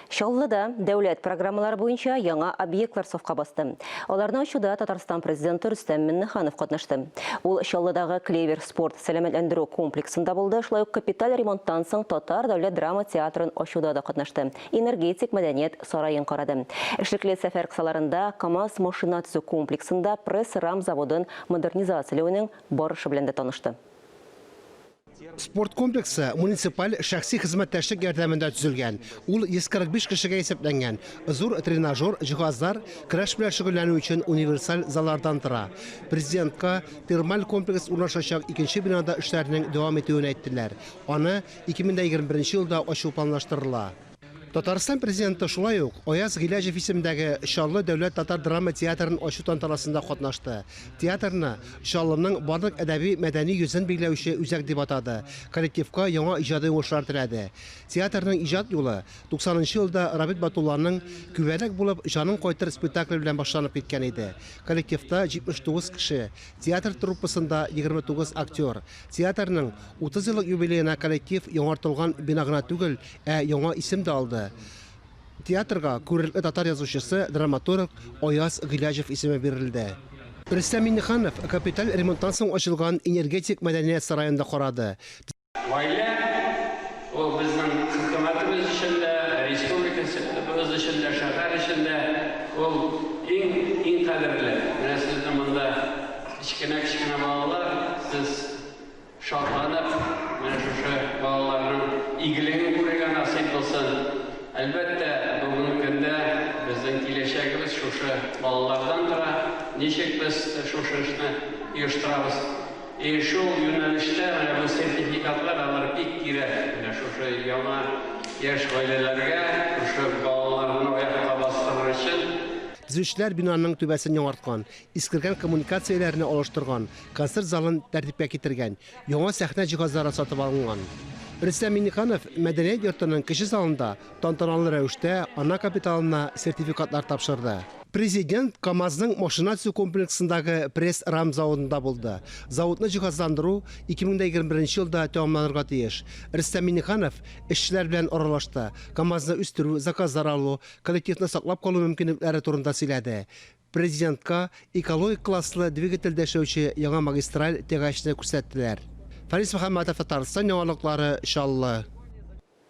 Чаллыда дәүләт программалары буенча яңа объектлар сафка басты. Аларны ачуда Татарстан Президенты Рөстәм Миннеханов катнашты. Ул Чаллыдагы Клевер спорт сәламәтләндерү комплексында булды, шулай ук капиталь ремонттан соң Татар дәүләт драма театрын ачуда да катнашты, Энергетик мәдәният сараен карады. Эшлекле сәфәр кысаларында КАМАЗ машина төзү комплексында пресс-рам заводын модернизацияләүнең барышы белән дә танышты. Спорт комплексы муниципаль шәхси хезмәттәшлек ярдәмендә төзелгән. Ул 145 кешегә исәпләнгән. Зур тренажер, җиһазлар, көрәш белән шөгыльләнү өчен универсаль заллардан тора. Президентка термаль комплекс урнашачак икенче бинада эшләрнең дәвам итүен әйттеләр. Аны 2021 елда ачу планлаштырыла. Татарстан Президенты шулай ук Аяз Гыйләҗев исемендәге Чаллы дәүләт татар драма театрын ачу тантанасында катнашты. Театрны Чаллының барлык әдәби-мәдәни йөзен билгеләүче үзәк дип атады, коллективка яңа иҗади уңышлар теләде. Театрның иҗат юлы 90 нчы елда Рабит Батулланың Күбәләк булып җаның кайтыр спектакле белән башланып киткән иде. Коллективта 79 кеше, театр труппасында 29 актер. Театрның 30 еллык юбилеена коллектив яңартылган бина гына түгел, Ә яңа исем дә алды. Театрга күренекле татар язучысы, драматург Аяз Гыйләҗев исеме бирелде. Рөстәм Миңнеханов капиталь ремонттан соң ачылган Энергетик мәдәният сараен да карады. Гаилә, ул безнең хөкүмәтебез өчен дә, республикабыз өчен дә, шәһәр өчен дә ул иң, иң кадерле. Менә сезнең монда кечкенә-кечкенә балалар, сез Шатланып, менә шушы балаларның игелеген күрергә насыйп булсын. Әлбәттә, бүгенге көндә безнең киләчәгебез шушы балалардан тора. Ничек без шушы эшне оештырабыз? И шул юнәлештә менә бу сертификатлар, алар бик кирәк. Менә шушы яңа яшь гаиләләргә, шушы балаларны аякка бастырыр өчен. Төзүчеләр бинаның түбәсен яңарткан, искергән коммуникацияләрне алыштырган, концерт залын тәртипкә китергән, яңа сәхнә җиһазлары сатып алынган. Рөстәм Миңнеханов Мәдәният йортының кече залында тантаналы рәвештә ана капиталына сертификатлар тапшырды. Президент КАМАЗның машина төзү комплексындагы пресс-рам заводында булды. Заводны җиһазландыру 2021 елда тәмамланырга тиеш. Рөстәм Миңнеханов эшчеләр белән аралашты, КАМАЗны үстерү, заказлар алу, коллективны саклап калу мөмкинлекләре турында сөйләде. Президентка экологик класслы двигательдә эшләүче яңа магистраль тягачны күрсәттеләр. Фарис Мөхәммәтов, Татарстан яңалыклары, Чаллы.